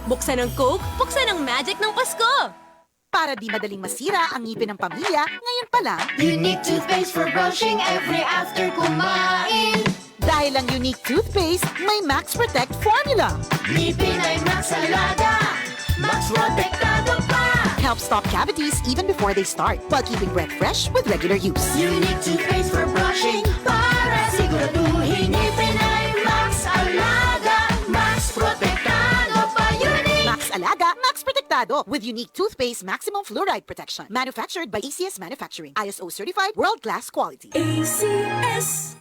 Buksan ang Coke, buksan ang magic ng Pasko! Para di madaling masira ang ngipin ng pamilya, ngayon pa lang, Unique toothpaste for brushing every after kumain. Dahil ang Unique toothpaste, may Max Protect formula. Ngipin ay Max Alaga, Max Protektado pa. Help stop cavities even before they start, while keeping breath fresh with regular use. Unique toothpaste for brushing para siguraduhin ngipin ay Max Alaga, Max Protektado pa. Unique! Max Alaga, Max Protektado with Unique Toothpaste Maximum Fluoride Protection. Manufactured by ACS Manufacturing. ISO certified, world-class quality. ACS.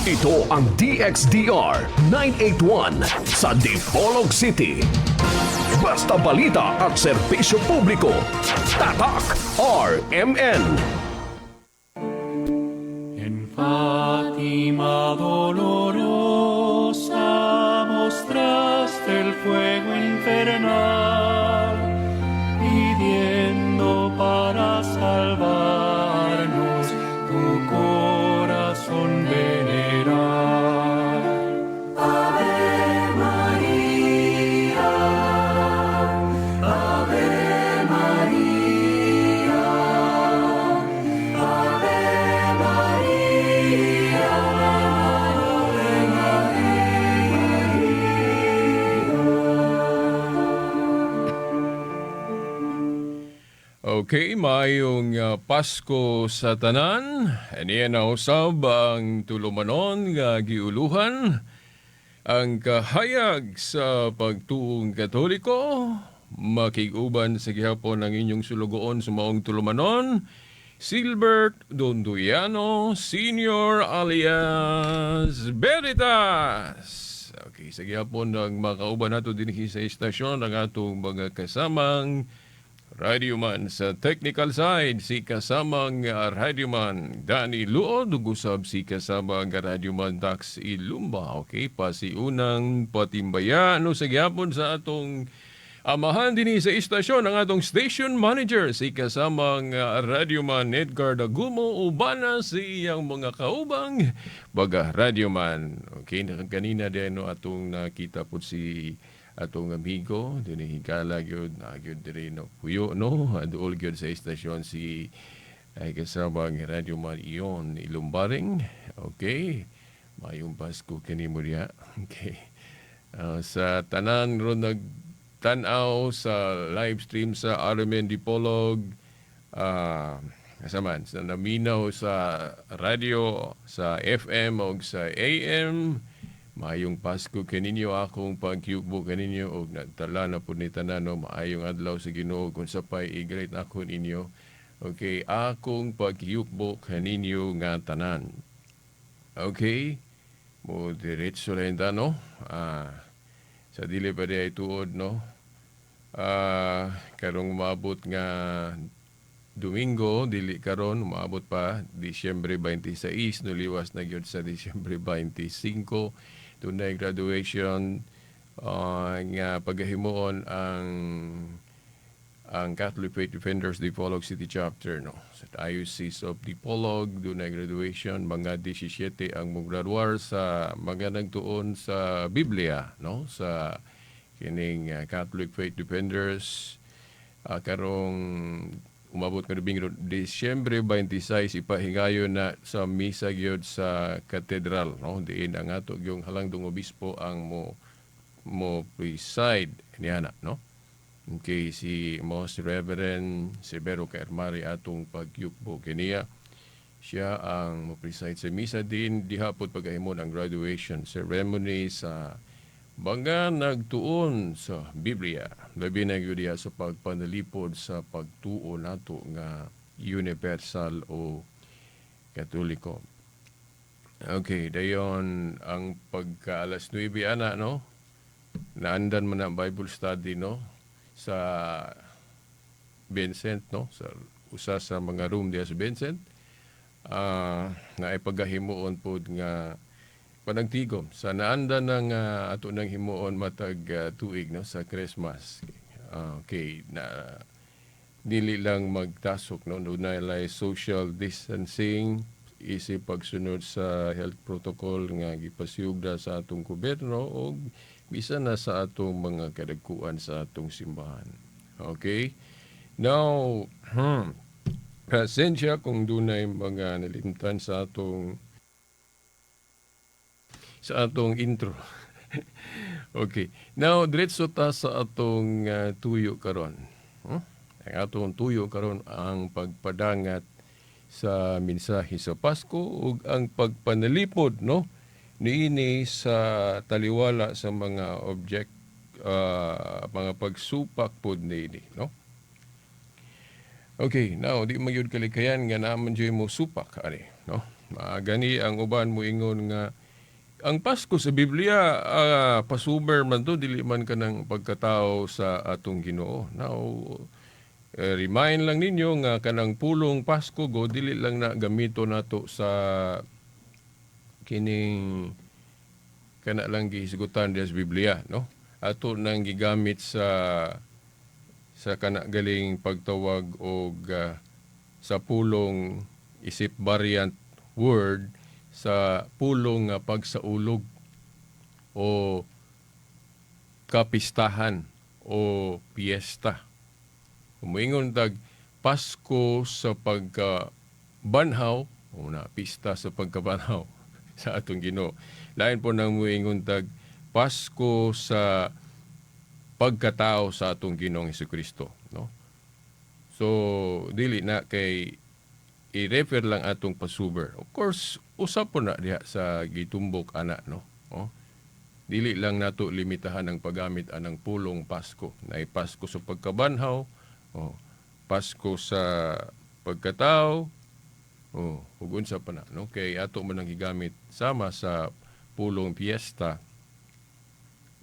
Ito ang DXDR 981 sa Dipolog City. Basta balita at serbisyo publiko. Tatak RMN. En Fátima dolorosa mostraste el fuego infernal, pidiendo para salvarnos tu corazón venerar. Ave María, Ave María, Ave María, Ave María. Okay, maayong Pasko sa tanan. Aniya na usab ang tulumanon nga giuluhan ang kahayag sa pagtuong Katoliko. Makig-uban sa gihapon ang inyong sulugoon sa maong tulumanon, Silbert Donduiano Senior alias Veritas. Okay, sa gihapon ang makauban nato dinhi sa istasyon ang atong mga kasamang radioman. Sa technical side, si kasamang radioman Danny Luod, ug usab si kasamang radioman Dax Ilumba. Okay, pasiunang patimbaya no sa gihapon sa atong amahan dinhi sa istasyon, ang atong station manager, si kasamang radioman Edgar Dagumo, ubana si iyang mga kaubang baga radioman. Okay, kanina din no atong nakita po si atong amigo dinhi, higala gyud na gyud diri no puyo no, duol gyud sa istasyon si ay kasamang radioman Ion Ilumbaring. Okay. Mayong Pasko kanimo diha. Okay. Sa tanan ron nagtan-aw sa live stream sa RMN Dipolog, kasaman sa naminaw sa radio, sa FM o sa AM, maayong Pasko kaninyo, akong pagyugbo kaninyo og nagtala na pud ni tanan no, maayong adlaw sa Ginoo kung sa pay i-greet ako ninyo. Okay, akong pagyugbo kaninyo nga tanan. Okay, mo diretso lang ta no. Sa dili pa di ay tuod no. Karong maabot nga Domingo, dili karon, umaabot pa Disyembre 26, no, liwas na gyud sa Disyembre 25. Dunay graduation nga pagahimuon ang Catholic Faith Defenders Dipolog City Chapter no sa Diocese of Dipolog. Dunay graduation, mga 17 ang mograduar sa mga nagtuon sa Biblia no sa kining Catholic Faith Defenders. Karong umabot nga Domingo, Disyembre 26, ipahingayon na sa misa gyud sa katedral no, diin ang ato yung halangdong obispo ang mo preside niya na no. Okay, si Most Reverend Severo Kaermari, atong pagyukbo kaniya. Siya ang mo-preside sa misa din diha pod pagahimon ang graduation ceremony sa mga nagtuon sa Biblia. Labi na gyud diha sa pagpanalipod sa pagtuo nato nga universal o Katoliko. Okay, dayon ang pagka alas 9 ana no. Naandan man ang Bible study no sa Vincent no, sa usa sa mga room diha sa Vincent na ipagahimuon pod nga panagtigom sa naandan ng ato nang himuon matag tuig no sa Christmas. Okay, na dili lang magtasok no, dunay lay social distancing isip pagsunod sa health protocol nga gipasiyugda sa atong gobyerno og Bisan na sa atong mga kadagkuan sa atong simbahan. Okay? Now, pasensya kung dunay mga nalimtan sa atong intro. Okay. Now, diretso ta sa atong tuyo karon. Ang atong tuyo karon, ang pagpadangat sa mensahe sa Pasko ug ang pagpanalipod, no, niini sa taliwala sa mga object, mga pagsupak pod niini, no. Okay, now di magyud kalikayan nga naman jud mo supak ani, no. Gani ang uban mo ingon nga ang Pasko sa Biblia, Passover man to, dili man kanang pagkatao sa atong Ginoo. Now, remind lang ninyo nga kanang pulong Pasko go dili lang na gamito nato sa kining kana lang gihisgutan diya sa Biblia, no? Ato nang gigamit sa kana galing pagtawag og sa pulong isip variant word sa pulong nga pagsaulog o kapistahan o piyesta. Muingon tag Pasko sa pagkabanhaw o na pista sa pagkabanhaw sa atong Ginoo. Lain po nang muingon tag Pasko sa pagkatao sa atong Ginoong Hesukristo, no? So dili na kay i-refer lang atong Passover. Of course, usap po na diha sa gitumbok ana, no. Oh. Dili lang nato limitahan ang paggamit anang pulong Pasko. Naay Pasko sa pagkabanhaw, oh, Pasko sa pagkatao, oh, ug unsa pa na, no? Kay ato man ang gigamit sama sa pulong piyesta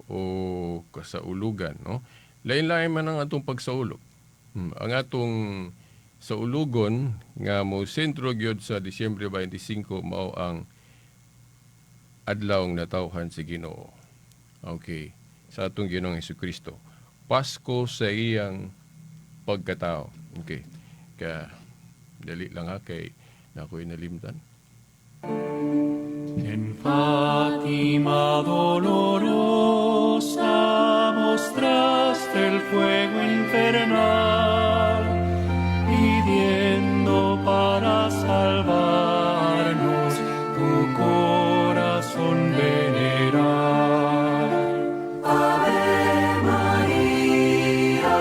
o kasaulugan, no? Lain-lain man ang atong pagsaulog. Ang atong saulugon nga mo sentro gyud sa Disyembre 25 mao ang adlaw natawhan si Ginoo. Okay, sa atong Ginoong Hesukristo. Pasko sa iyang pagkatao. Okay. Kaya dali lang ha, kay nakoy nalimtan. En Fátima dolorosa mostraste el fuego infernal, pidiendo para salvarnos tu corazón venerar. Ave María,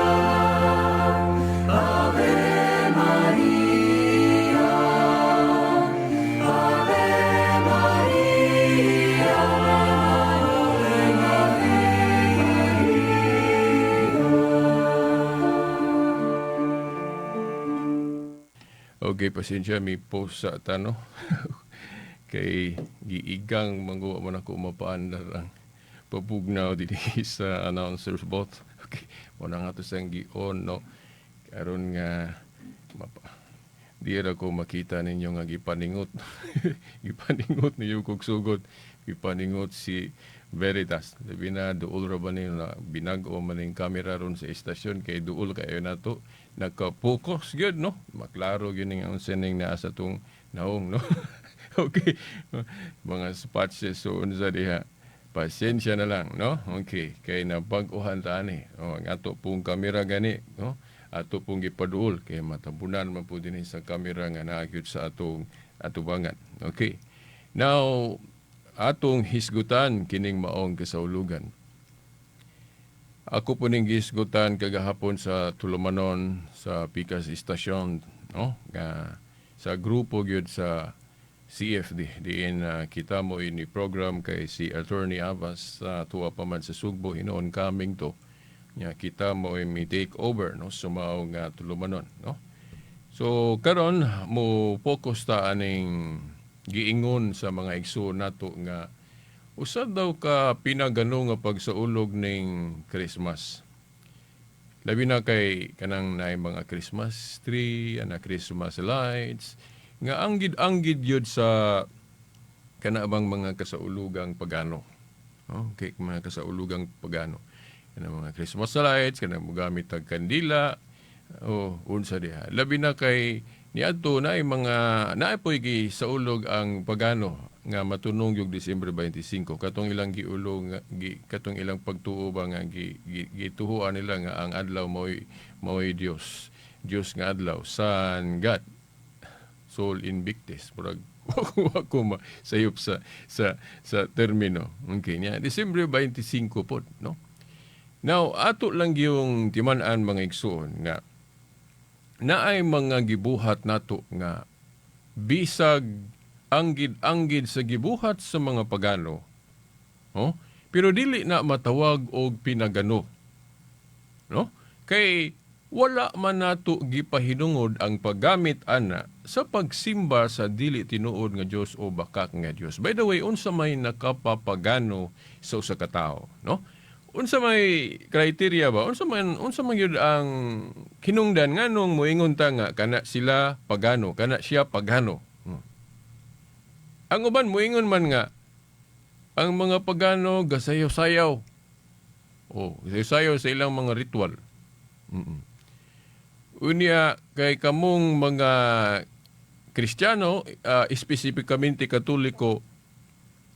Ave María, Ave María, Ave María. Okay, pasensya, may post sa tano. Kay giigang mangguwa man ako mapaandar ang pabugnaw dinhi sa announcer's booth. Okay, mao na nga to sang gi-on, no. Karon nga mapa di ra ko makita ninyo nga gipaningot. Gipaningot niyo kog sugod. Gipaningot si Veritas. Labi na duol ra ba niyo na binag-o man ning kamera ron sa istasyon kay duol kayo nato. Naka-focus gyud, no. Maklaro gyud ning unsa ning naa sa tong naong, no. Okay. Mga spots so unsa diha. Pasensya na lang, no? Okay, kay nabag-ohan ta ani. Oh, ang ato pong kamera gani, no? Ato pong gipaduol kay matabunan man po dinhi sa kamera nga naa gyud sa atong atubangan. Okay. Now, atong hisgutan kining maong kasaulugan. Ako po ning gihisgutan kagahapon sa Tulumanon sa Pikas Istasyon, no? Nga sa grupo gyud sa CFD diin kita mo ini program kay si Attorney Abbas sa tuwa pa man sa Sugbo hinuon coming to nya kita mo mi take over, no, sa mao nga tulumanon, no. So karon mo focus ta aning giingon sa mga igsoon nato nga usa daw ka pinagano nga pagsaulog ning Christmas. Labi na kay kanang naay mga Christmas tree, ana, Christmas lights, nga anggid-anggid yun sa kana bang mga kasaulugang pagano. No? Okay, mga kasaulugang pagano. Kana mga Christmas lights, kana mogamit og kandila, oh, unsa diha. Labi na kay niadto naay mga naay poy gisaulog ang pagano. nga matunong yung Disyembre 25, katong ilang giulo nga katong ilang pagtuo ba nga gituhuan nila nga ang adlaw mao'y mao'y Dios, Dios nga adlaw, Sun God, Sol Invictus, murag wa ko sayop sa termino. Okay, niya Disyembre 25 pod, no? Now, ato lang yung timan-an, mga igsuon, nga naay mga gibuhat nato nga bisag anggid-anggid sa gibuhat sa mga pagano, oh, pero dili na matawag og pinagano, no? Kay wala man nato gipahinungod ang paggamit ana sa pagsimba sa dili tinuod nga Dios o bakak nga Dios. By the way, unsa may nakapapagano sa usa ka tawo, no? Unsa may criteria ba? Unsa man gyud ang hinungdan nganong moingon ta nga kana sila pagano, kana siya pagano? Ang uban moingon man nga ang mga pagano gasayaw-sayaw. Oh, gasayaw sa ilang mga ritual. Unya kay kamong mga Kristiyano, espesipikamente Katoliko,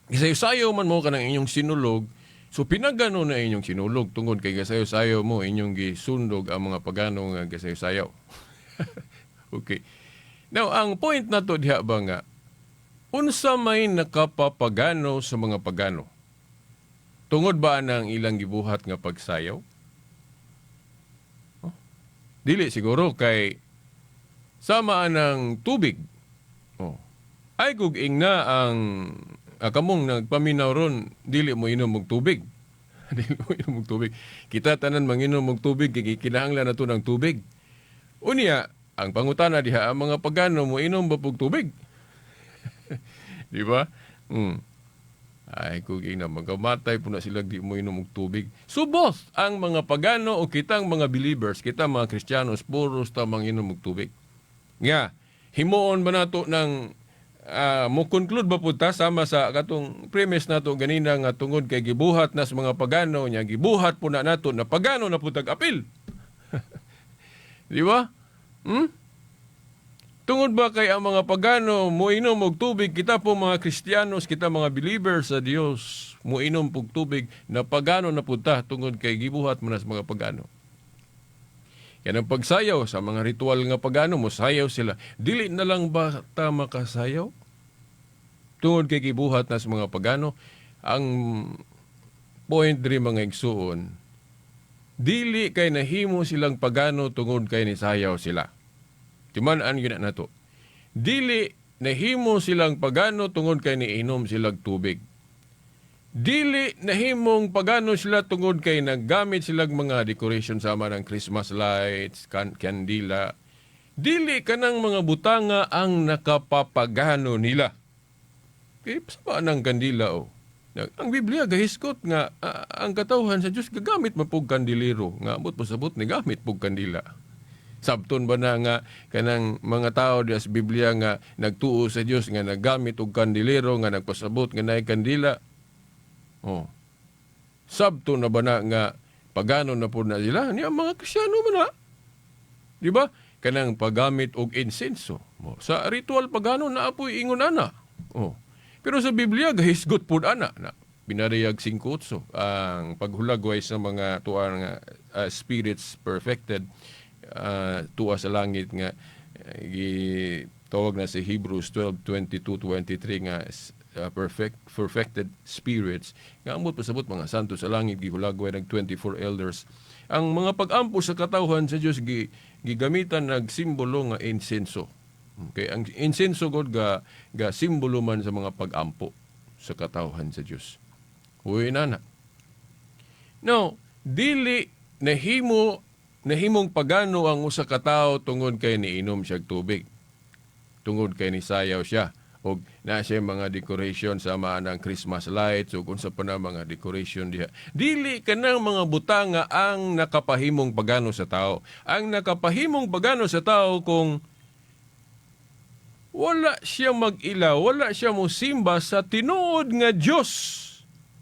gasayaw-sayaw man mo kanang inyong sinulog, so pinagano na inyong sinulog tungod kay gasayaw-sayaw mo, inyong gisundog ang mga pagano nga gasayaw-sayaw. Okay. Now, ang point na to diha ba nga, unsa may nakapapagano sa mga pagano? Tungod ba nang ilang gibuhat nga pagsayaw? Oh? Dili siguro, kay sama ng tubig. Oh. Ay kug ingna ang kamong nagpaminaw ron, dili mo inom og tubig. Dili mo inom og tubig. Kita tanan manginom og tubig kay kinahanglan nato ng tubig. Unya, ang pangutana diha, ang mga pagano mo inom ba pug tubig? Di ba? Ay, kung ina, magkamatay po na sila di mo inom og tubig. So both, ang mga pagano o kitang mga believers, kita mga Kristiyanos, puros ta manginom og tubig. Nga, himuon ba nato ng mo conclude ba pud ta sama sa katong premise nato ganina nga tungod kay gibuhat na sa mga pagano nya, gibuhat po na nato na pagano na pud apil? Di ba? Tungod ba kay ang mga pagano moinom og tubig, kita po mga Kristiyanos, kita mga believers sa Dios, moinom pug tubig, na pagano na pud ta tungod kay gibuhat man na sa mga pagano? Yan ang pagsayaw sa mga ritual nga pagano, mosayaw sila. Dili na lang ba ta makasayaw? Tungod kay gibuhat na sa mga pagano? Ang point diri, mga igsuon, dili kay nahimo silang pagano tungod kay nisayaw sila. Timan-an gyud na nato. Dili nahimo silang pagano tungod kay niinom silang tubig. Dili nahimong pagano sila tungod kay naggamit silang mga decoration sama ng Christmas lights, kandila. Dili kanang mga butanga ang nakapapagano nila. Kay sama ng kandila oh. Ang Biblia gahisgot nga ang katawhan sa Dios gagamit man pug kandilero, nga amot pasabot ni gamit pug kandila. Sabton ba na nga kanang mga tao diya sa Biblia nga nagtuo sa Dios nga naggamit og kandilero nga nagpasabot nga naay kandila? Oh. Sabton na ba na nga pagano na po na sila? Niya mga Kristiyano man na. Di ba? Kanang paggamit og insenso. Mo, sa ritual pagano na apoy ingon ana. Oh. Pero sa Biblia gahisgot pud ana na binariyag 5:8 ang paghulagway sa mga tuwa nga spirits perfected, tuwa sa langit nga gitawag na si Hebrews 12:22 23 nga perfected spirits nga amot pasabot mga santo sa langit, gihulagway nag 24 elders. Ang mga pag-ampo sa katawhan sa Dios gigamitan nag simbolo nga insenso. Okay, ang insenso god ga simbolo man sa mga pag-ampo sa katawhan sa Dios. Uy nana. No, dili nahimong pagano ang usa ka tawo tungod kay niinom siya tubig. Tungod kay nisayaw siya og na siya mga decoration sama ng Christmas lights ug unsa pa na mga decoration diha. Dili kanang mga butanga ang nakapahimong pagano sa tao. Ang nakapahimong pagano sa tao kung wala siya mag-ila, wala siya mosimba sa tinuod nga Dios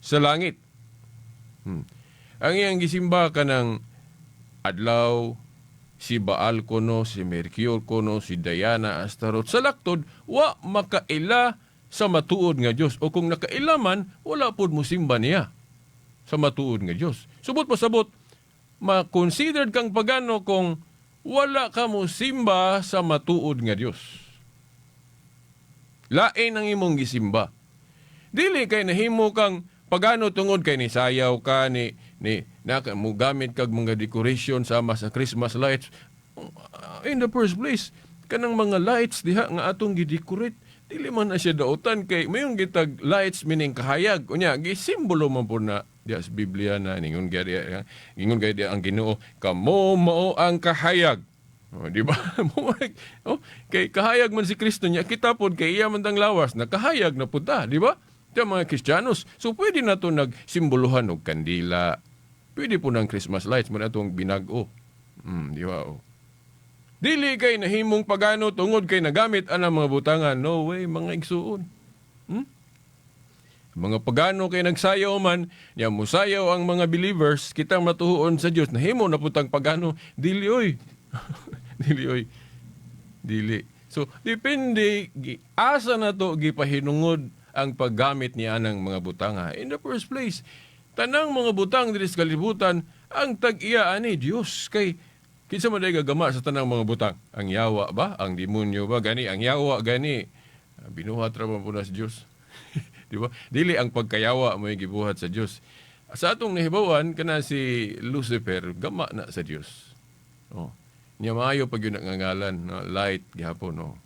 sa langit. Ang iyang gisimba kanang adlaw, si Baal kono, si Mercure kono, si Diana, Astaroth. Sa laktod, wa makaila Sa matuod nga Dios o kung nakaila man, wala pod mo simba niya sa matuod nga Dios. Subot pasabot, ma-considered kang pagano kung wala ka mo simba sa matuod nga Dios. Lain ang imong gisimba. Dili kay nahimo kang pagano tungod kay ni sayaw ka ni ni na mo gamit kag mga decoration sama sa Christmas lights. In the first place, kanang mga lights diha nga atong gi-decorate, dili man na siya daotan kay mayon gitag lights meaning kahayag. Unya gisimbolo man po na diha sa Biblia na ningon gaya ang Ginoo, "Kamo mao ang kahayag." Oh, di ba? Oh, kay kahayag man si Kristo niya, kita pod kay iya man tang lawas, nakahayag na pud ta, di ba? Di mga Kristiyanos. So pwede na to nagsimboluhan og kandila. Pwede po ng Christmas lights man atong binag-o. Di ba? Oh. Dili kay nahimong pagano tungod kay nagamit anang mga butangan. No way, mga igsuon. Mga pagano kay nagsayaw man, nya musayaw ang mga believers, kitang matuhuon sa Dios, nahimo na putang pagano. Dili oy. Dili oy. Dili. So, depende asa na to gipahinungod ang paggamit niya ng mga butanga. In the first place, tanang mga butang diri sa kalibutan ang tag-iya ani Dios, kay kinsa man day gagama sa tanang mga butang? Ang yawa ba? Ang demonyo ba? Gani ang yawa gani binuhat ra man po na sa Dios. Di ba? Dili ang pagkayawa mo gibuhat sa Dios. Sa atong nahibawan, kana si Lucifer gama na sa Dios. Oh. Nya maayo pag yun ang ngalan, no? Light gihapon, no.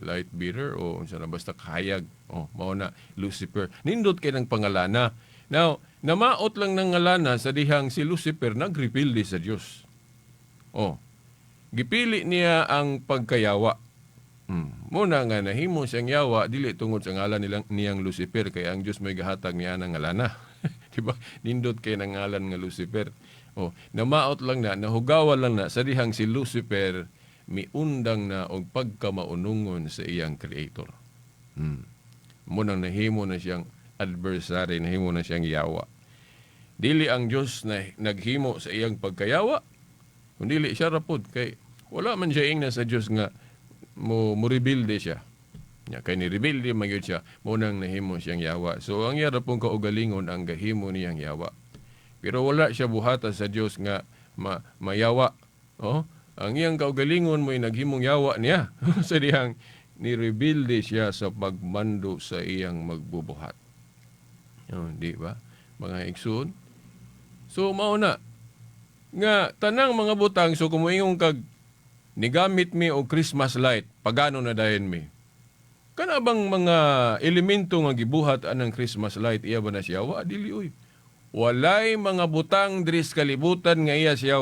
Light bearer o unsa na, basta kahayag. Oh, mao na Lucifer. Nindot kay ng pangalana. Now, namaot lang ng ngalana sa dihang si Lucifer nagrebelde sa Dios. Oh. Gipili niya ang pagkayawa. Muna nga nahimo siyang yawa dili tungod sa ngalan nilang niyang Lucifer, kay ang Dios may gahatag niya ng ngalana. Di ba? Nindot kay ng ngalan nga Lucifer. Oh, namaot lang na, nahugawan lang na sa dihang si Lucifer miundang na og pagkamaunungon sa iyang creator. Munang nahimo na siyang adversary, nahimo na siyang yawa. Dili ang Dios na naghimo sa iyang pagkayawa, kundi siya ra pod, kay wala man siya ingna sa Dios nga mo rebelde siya. Nya kay ni rebelde man gyud siya, mo nang nahimo siyang yawa. So ang iya ra pong kaugalingon ang gahimo niyang yawa. Pero wala siya buhata sa Dios nga mayawa. Oh, ang iyang kaugalingon mo'y naghimong yawa niya sa dihang ni rebelde siya sa pagmando sa iyang magbubuhat. Oh, di ba? Mga igsoon. So mao na nga tanang mga butang. So kung moingon kag nigamit mi og Christmas light, pagano na dayon mi. Kana bang mga elemento nga gibuhat anang Christmas light, iya ba na siya? Wa, dili oy. Walay mga butang diri sa kalibutan nga iya siya.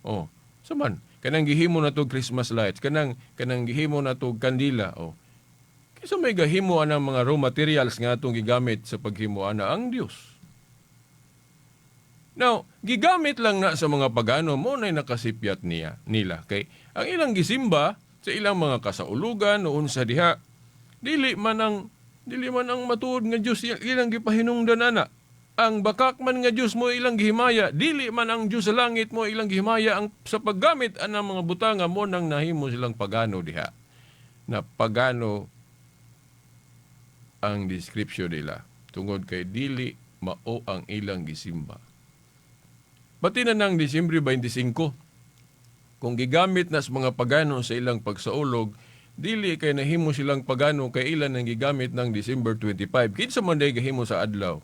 Oh, saman kanang gihimo na to Christmas lights, kanang kanang gihimo na to kandila, oh. Kinsa may gahimo anang mga raw materials nga atong gigamit sa paghimo ana? Ang Dios. Now, gigamit lang na sa mga pagano mo na nakasipyat niya nila kay ang ilang gisimba sa ilang mga kasaulugan noon sa diha, dili man ang matuod nga Dios ilang gipahinungdan ana. Ang bakak man nga Dios mo ilang gihimaya, dili man ang Dios sa langit mo ilang gihimaya. Ang sa paggamit anang mga butanga, mo nang nahimo silang pagano diha. Na pagano ang description nila tungod kay dili mao ang ilang gisimba. Pati na ng Disyembre 25, kung gigamit na sa mga pagano sa ilang pagsaulog, dili kay nahimo silang pagano kay ilan ang gigamit ng December 25. Kinsa man day gahimo sa adlaw?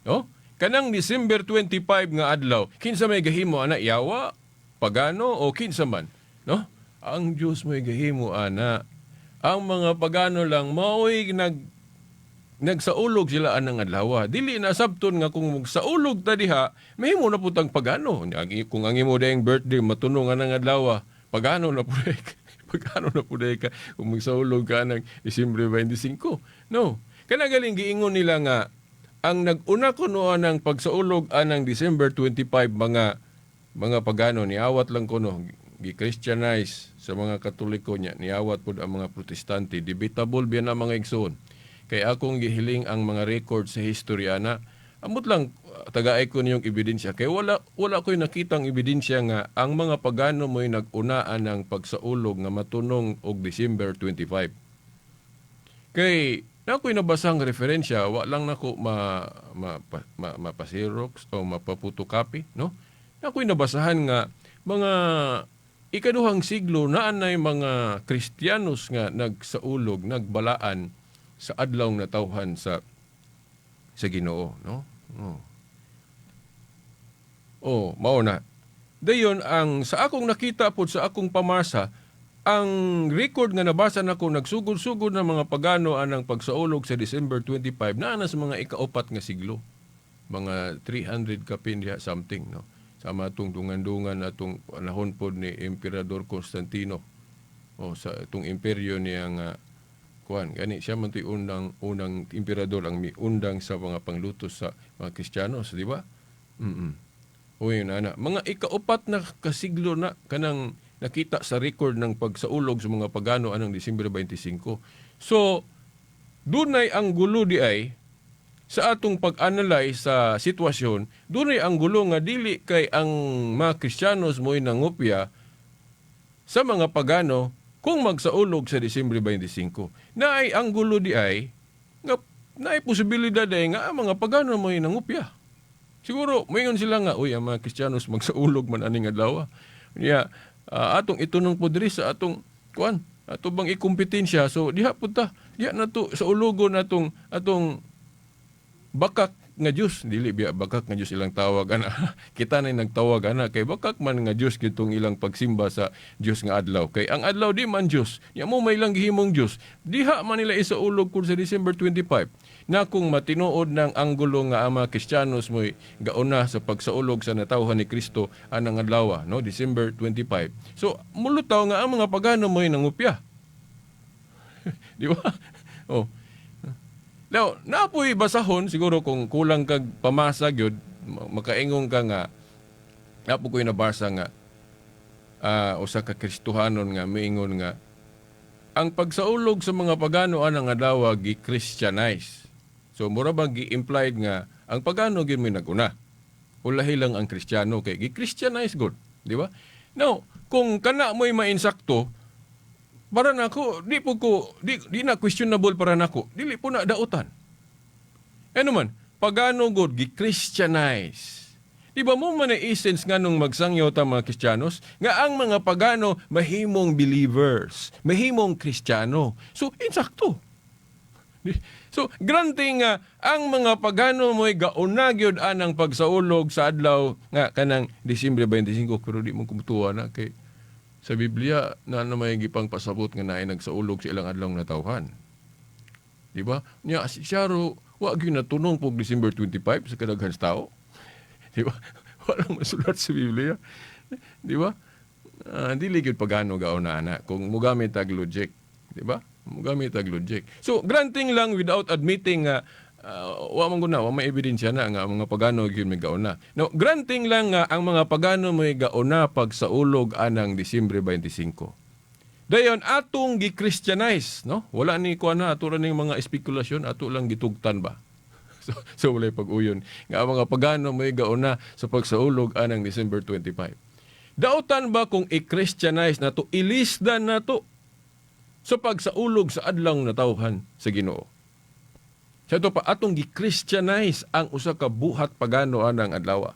No? Kanang December 25 nga adlaw, kinsa may gahimo ana, yawa, pagano o kinsa man? No? Ang Dios may gahimo ana. Ang mga pagano lang maoy nagsaulog sila anang adlaw. Dili na sabton nga kung magsaulog ta diha, mahimo na putang pagano. Kung ang imo dayang birthday matunong anang adlaw, pagano na pud ka. Pagano na pud ka kung magsaulog ka ng Disyembre 25. No. Kana galing giingon nila nga ang nag-una kuno anang pagsaulog anang December 25 mga pagano, niawat lang kuno, gi-Christianize sa mga Katoliko niya, niawat pud ang mga Protestante. Debatable biya na, mga igsoon, kay akong gihiling ang mga record sa history ana. Amot lang Tagaay ko niyong ebidensya kay wala ko'y nakitang ebidensya nga ang mga pagano mo'y nag-unaan ng pagsaulog nga matunong og December 25. Kay na ako'y nabasang referensya, wa lang nako ma mapa-xerox o mapa-photocopy, no? Na ako'y nabasahan nga mga ikaduhang siglo naa nay mga Kristiyanos nga nagsaulog, nagbalaan sa adlaw natawhan sa Ginoo, no? Oh. Oh, mao na. Dayon ang sa akong nakita pod sa akong pamasa, ang record nga nabasa nako, nagsugod-sugod ng mga pagano anang pagsaulog sa December 25 naa na sa mga ikaupat nga siglo. Mga 300 kapin diha something, no? Sama atong dungan-dungan atong panahon pod ni Emperador Constantino. O sa itong imperyo niya nga kuan gani siya man to'y unang unang emperador ang miundang sa mga panglutos sa mga Kristiyanos, di ba? Uy, ana. Mga ikaupat na kasiglo na kanang nakita sa record ng pagsaulog sa mga pagano anang Disyembre 25. So, dunay ang gulo di ay sa atong pag-analyze sa sitwasyon, dunay ang gulo nga dili kay ang mga Kristiyanos mo'y nangopya sa mga pagano kung magsaulog sa Disyembre 25. Naay ang gulo di ay nga naay posibilidad ay nga ang mga pagano mo'y nangopya. Siguro, moingon sila nga, "Uy, ang mga Kristiyanos magsaulog man aning adlaw." Niya, atong itunong po diri sa atong kuan, ato bang ikompetensya. So diha pud ta, diha na to sa ulogon atong atong bakak nga Dios. Dili biya bakak nga Dios ilang tawag ana. Kita na nagtawag ana kay bakak man nga Dios kitong ilang pagsimba sa Dios nga adlaw, kay ang adlaw di man Dios nya mo may ilang gihimong Dios. Diha man nila isaulog kun sa December 25 na kung matinuod ng anggulo nga ang mga Kristiyanos mo'y gauna sa pagsaulog sa natawhan ni Kristo anang adlaw, no, December 25. So mulutaw nga ang mga pagano mo'y nangupya, di ba? Oh. Now, napoy basahon siguro kung kulang kag pamasa gyud, makaingon ka nga napo ko'y nabasa nga usa ka Kristohanon nga miingon nga ang pagsaulog sa mga pagano anang adlaw gi-Christianize. So mura bang gi-implied nga ang pagano gyud may naguna. Ulahi lang ang Kristiyano kay gi-Christianize gud, di ba? Now, kung kana mo'y mainsakto, para nako, di po ko di na questionable para nako. Dili po na dautan. Ano man, pagano gud gi-Christianize. Di ba mo man ang essence nga nung magsangyaw ta mga Kristiyanos nga ang mga pagano mahimong believers, mahimong Kristiyano? So insakto. So, granting nga ang mga pagano mo'y gauna gyud anang pagsaulog sa adlaw nga kanang Disyembre 25, pero di mo kumutuwa na kay sa Biblia na na may gipang pasabot nga naay nagsaulog sa ilang adlaw natawhan. Di ba? Nya si Sharo wa gyud natunong pog December 25 sa kadaghan sa tao. Di ba? Wala masulat sa Biblia. Di ba? Dili gyud pagano gauna ana kung mugamit tag logic, di ba? Mugamit tag logic. So granting lang without admitting nga wa man guna, wa may ebidensya na nga ang mga pagano gyud may gauna. No, granting lang nga ang mga pagano may gauna pagsaulog anang Disyembre 25. Dayon atong gi-Christianize, no? Wala ni kuan na ato ra ning mga espekulasyon, ato lang gitugtan ba. So walay pag-uyon nga ang mga pagano may gauna sa pagsaulog anang December 25. Dautan ba kung i-Christianize nato, ilisdan nato sa pagsaulog sa adlaw natawhan sa Ginoo? Sa ito pa atong gi-Christianize ang usa ka buhat pagano anang adlaw.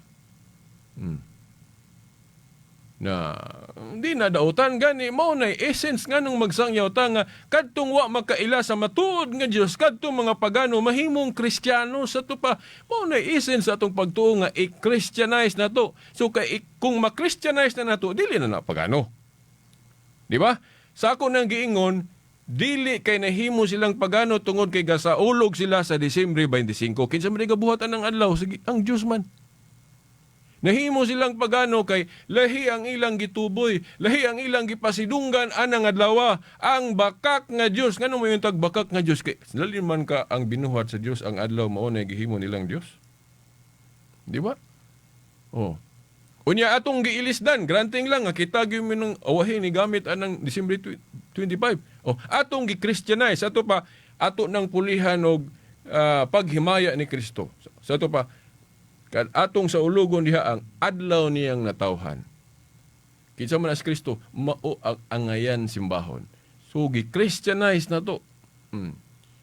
Na hindi na dautan gani mao na essence nga nung magsangyaw ta nga kadtong wa makaila sa matuod nga Dios, kadtong mga pagano mahimong Kristiyano. Sa to pa mao na essence sa atong pagtuo nga i-Christianize nato. So kay kung ma-Christianize na nato, dili na na pagano, di ba? Sa ako nang giingon, dili kay nahimo silang pagano tungod kay gasaulog sila sa Disyembre 25. Kinsa man gabuhat anang adlaw? Sige, ang Dios man. Nahimo silang pagano kay lahi ang ilang gituboy, lahi ang ilang gipasidunggan anang adlaw, ang bakak nga Dios. Ngano mo yung tag bakak nga Dios? Kay lalim man ka ang binuhat sa Dios ang adlaw mao na gihimo nilang Dios. Di ba? Oh. Unya atong giilisdan, granting lang nga kita gyud mi nang awahin ni gamit anang Disyembre 25. Oh, atong gi-Christianize ato pa ato nang pulihan og paghimaya ni Kristo. Sa ato pa Kan atong saulugon diha ang adlaw niyang natawhan. Kinsa man as Kristo, mao ang angayan simbahon. So gi-Christianize na to.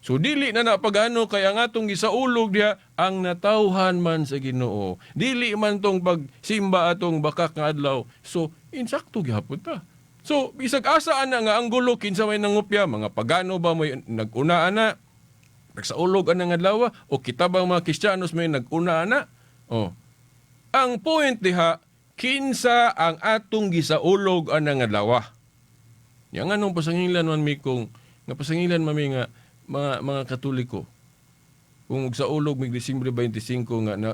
So dili na na pagano kay ang atong gisaulog diha ang natawhan man sa Ginoo. Dili man tong pagsimba atong bakak nga adlaw. So insakto gihapon ta. So bisag asa ana nga anggulo, kinsa may nangupya, mga pagano ba may nag-una ana nagsaulog anang adlaw, o kita bang mga Kristiyanos may nag-una ana? Oh. Ang point diha, kinsa ang atong gisaulog anang adlaw? Ya, nganong pasangilan man mi kung nga pasangilan mami nga mga Katoliko kung saulog mig Disyembre 25 nga na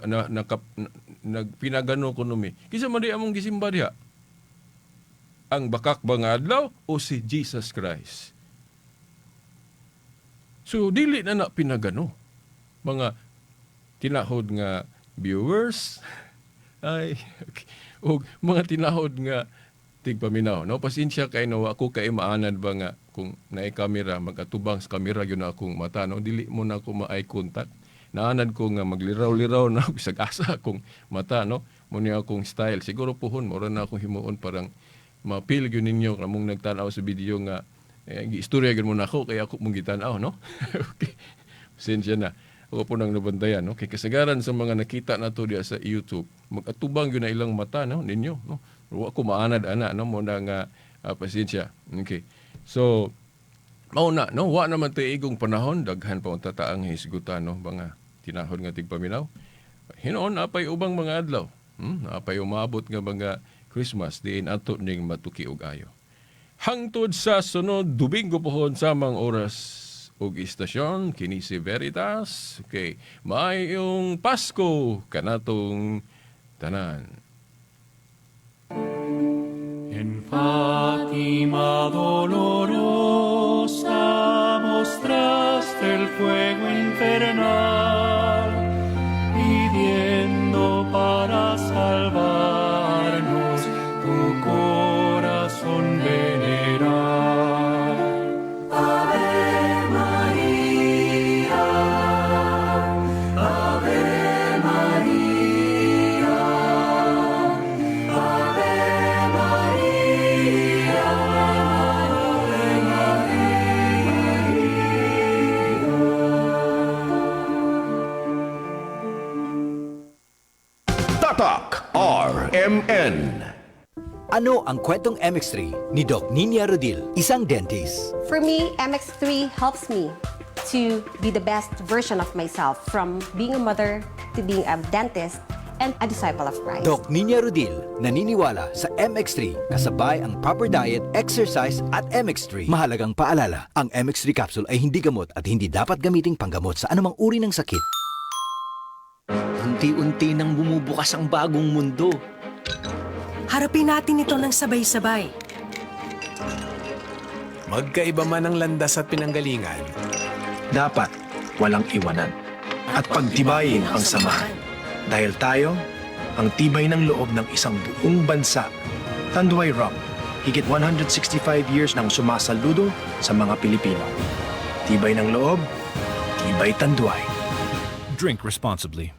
nagpinagano kuno mi? Kinsa man di among gisimba diha, ang bakak ba nga adlaw o si Jesus Christ? So dili na na pinagano, mga tinahod nga viewers, ay, okay, og mga tinahod nga tigpaminaw, no? Pasensya kay, no, ako kay maanad ba nga kung naay kamera, magatubang sa kamera gyud na akong mata, no? Dili mo na ako ma-eye contact. Naanad ko nga magliraw-liraw na bisag asa akong mata, no? Mo ni akong style siguro puhon, mura na akong himuon, parang ma-feel gyud ninyo kamong nagtan-aw sa video nga eh, giistorya gyud mo na ako kaya ako mong gitan-aw, no? Okay, pasensya na, ako po nang nabantayan, no? Kay kasagaran sa mga nakita na to diya sa YouTube, magatubang gyud na ilang mata, no, ninyo, no? Wa ko maanad ana, no? Mo na nga pasensya. Okay. So mao na, no? Wa naman tay igong panahon, daghan pa unta ta ang hisgutan, no, mga tinahod nga tigpaminaw. Hinuon napay ubang mga adlaw. Napay umabot nga mga Christmas diin ato ning matuki og ayo. Hangtod sa sunod Domingo pohon, samang oras ug istasyon, kini si Veritas. Okay, maayong Pasko kanatong tanan. En Fátima dolorosa mostraste el fuego infernal, pidiendo para salvarnos tu corazón venerar. Ave María, Ave María, Ave María, Ave María. Tatak RMN. Ano ang kwentong MX3 ni Doc Ninia Rodil, isang dentist? For me, MX3 helps me to be the best version of myself, from being a mother to being a dentist and a disciple of Christ. Doc Ninia Rodil, naniniwala sa MX3 kasabay ang proper diet, exercise at MX3. Mahalagang paalala, ang MX3 capsule ay hindi gamot at hindi dapat gamiting panggamot sa anumang uri ng sakit. Unti-unti nang bumubukas ang bagong mundo. Harapin natin ito ng sabay-sabay. Magkaiba man ang landas at pinanggalingan, dapat walang iwanan. At pagtibayin ang samahan. Dahil tayo, ang tibay ng loob ng isang buong bansa. Tanduay Rum, higit 165 years nang sumasaludo sa mga Pilipino. Tibay ng loob, tibay Tanduay. Drink responsibly.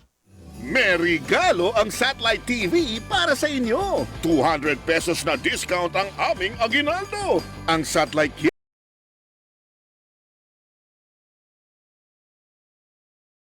May regalo ang Satellite TV para sa inyo. ₱200 na discount ang aming aginaldo. Ang Satellite